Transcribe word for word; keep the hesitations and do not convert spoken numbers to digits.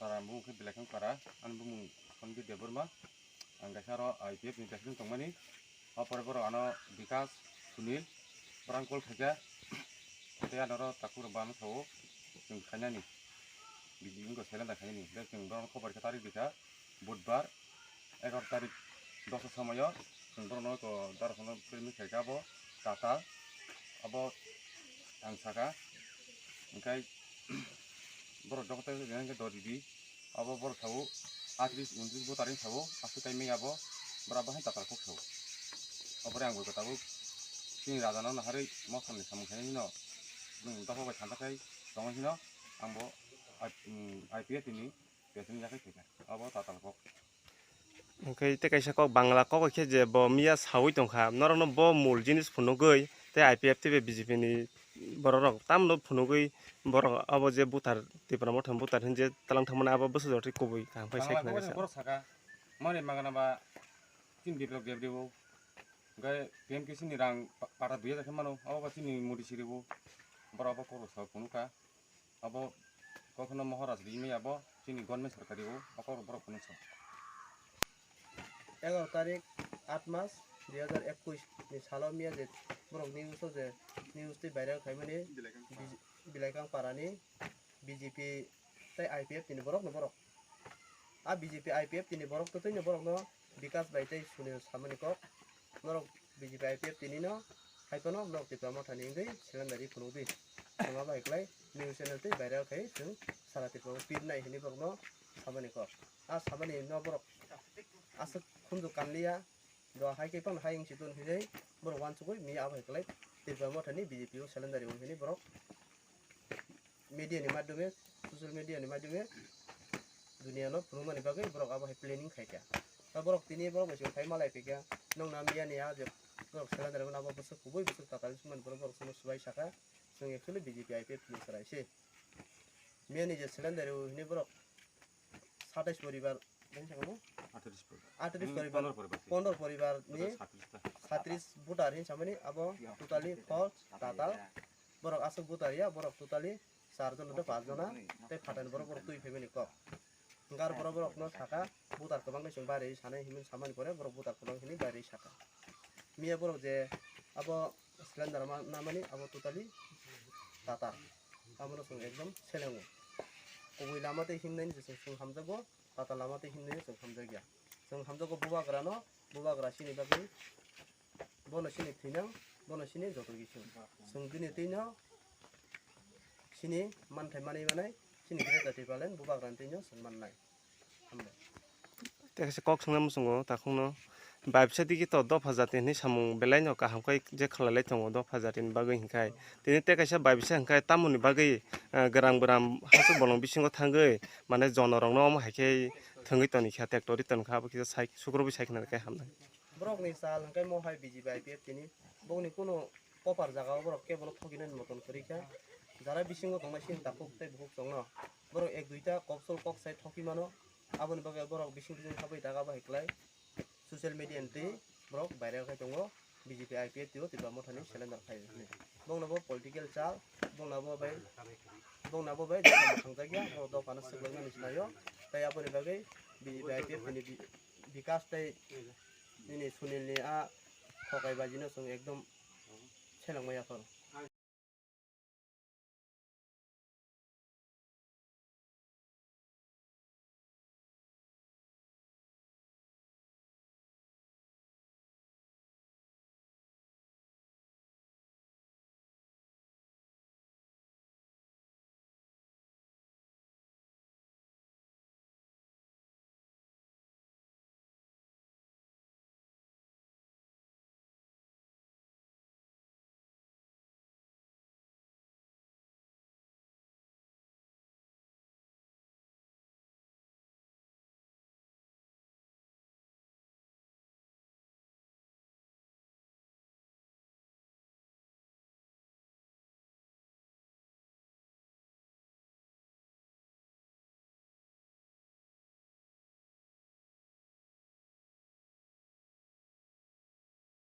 Para bumung khe Bilaikhang para, ani bumung Sanjit Debbarma, ang kaisa aro I P F ni president tongmani. O pore borok ano Bikas, Sunil, borok ang call khaikha, tei ano oro takhuk rok bo ano sao, chwng khainani, bini wngkha surrender khainani, tei chwng borok no khobor khe tarik rikha, Budbar, egaroh tarik dosa somoio chwng borokno eko dara phano premik khaikha abo tata abo ang saka, hwnkhe borok joto khe dori di abo borok sao atris untris bo taring sao aswk kaimai abo borok abo hai tatal kok sao. Abore ang bo tabuk chini raja no naharwi mosamni samung khainai hino, nwng dopha bai thangkha khai tongo hino ang bo I P F ni president yakhai khaikha abo tatal kok. Hwnkhe tei kaisa kok Bangla kok khe je bo miya saui tongkha, norokno bo mul jinis phunugui tei I P F tei B J P ni borok rok tamno phunugui borok abo je buthar Tipra Motha ni buthar hinwi je twlang thangmani abo bwsajwk tei kubui kaham khai Bangla sai kok khna khe kaisa. Borok saka mani magana ba chini Biplab Debde bo hwnkhe P M K C ni rang pa-, pata dui hajar khe mano abo ba chini Modi siri bo borok abo kok rok sa phunukha. Abo kokno Maharaj rimwi abo chini government sarkari o abo borok phunuksa. Egaroh tarik aat mas dui hajar ekush ni salo miya je borok news o je news tei viral khaimani Bilai Kang Para ni B J P tei I P F ni borok no borok. A B J P I P F T ni borok twtwi no borok no Bikas bai tei Sunil samani kok. Norok B J P I P F T ni no hai phano norok Tipra Motha ni wngwi surrender ri phunuk di. Chwng abo hai kwlai news channel tei viral khai chwng sara Tripura o pir nai hinwi borok no samani kok. A samani no borok aswk khunju kanliya, do hai khe phano hai wngsi tun hinwi borok uansugwi mi abo hai kwlai Tipra Motha ni B J P o surrender ri hinwi borok media ni madhyome, social media ni madhyome duniya no phunukmani bagwi borok abo hai planning khaikha. Ta borok tini borok bai se phai malai phikha, nokna miya ni a je borok surrender mano abo bwswk kubui bwswk tatal sumani borok, borok sono swbai saka, chwng actually B J P I P F ni chwrai se. Miya ni je surrender o hini borok satais poribar, bini sakamo? Athris poribar. Athris Hmm, poribar, pondro poribar se. Pondro poribar ni Total satris ta. Satris voter hin samani abo totally false, tatal. Borok aswk voter ya, borok totally char jona tei panch jona tei phatar ni borok, borok twi phaimani kok. Hwnkhe aro borok, borok no saka voter kwbang khe chwng bairei sanai hinwi samani pore borok voter kwbang hinwi bairei saka. Miya borok je abo surrender ma-, namani abo totally tatal. Abono chwng ekdom selengo. Kubui lama tei himnai ni je chwng, chwng hamjakgo, tatal lama tei himnai ni chwng hamjakya. Chwng hamjakgo bubagra no, bubagra chini bagwi bono chini thwinang, bono chini joto kisi. Chwng bini twino chini manthai manwi manai, chini Greater Tipraland bubagra ni twino chwng mannai. Hambai. Tei kaisa kok swngnai muchungo takhukno, bai bwsa digi to dopha jati hinwi samung belai no kaham khai je khlai lai tongo dopha jati ni bagwi hinkhai. Tini tei kaisa bai bwsa hinkhai tamoni bagwi, ah, gram gram hachuk bolong bisingo thangwi mane jono rokno omo hai khe thwngwi toni kha, tek tori toni kha, abo kisa sai sukrubwi sai khna khe hamnai. Borok ni sal hinkhai mo hai B J P I P F T ni bokni kuno Kopar jaga o borok kebo no thokinani moton kwrwi kha. Jara bisingo tongnai sini takhuk tei bukhuk chwngno borok ek duita kok sul kok sai thoki mano. Aboni bagwi borok bising bising habwi daga bahai kwlai social media ni twi borok viral khai tongo. B J P I P F T o Tipra Motha ni surrender khai hwnwi. Bongno bo political chal, bongno bo bai, bongno bo bai thangjakya, borok dophano swklangnani swlaio. Tei aboni bagwi B J P I P F T ni bi-, Bikas tei nini Sunil ni a thokai baji no chwng ekdom selengmaya phano.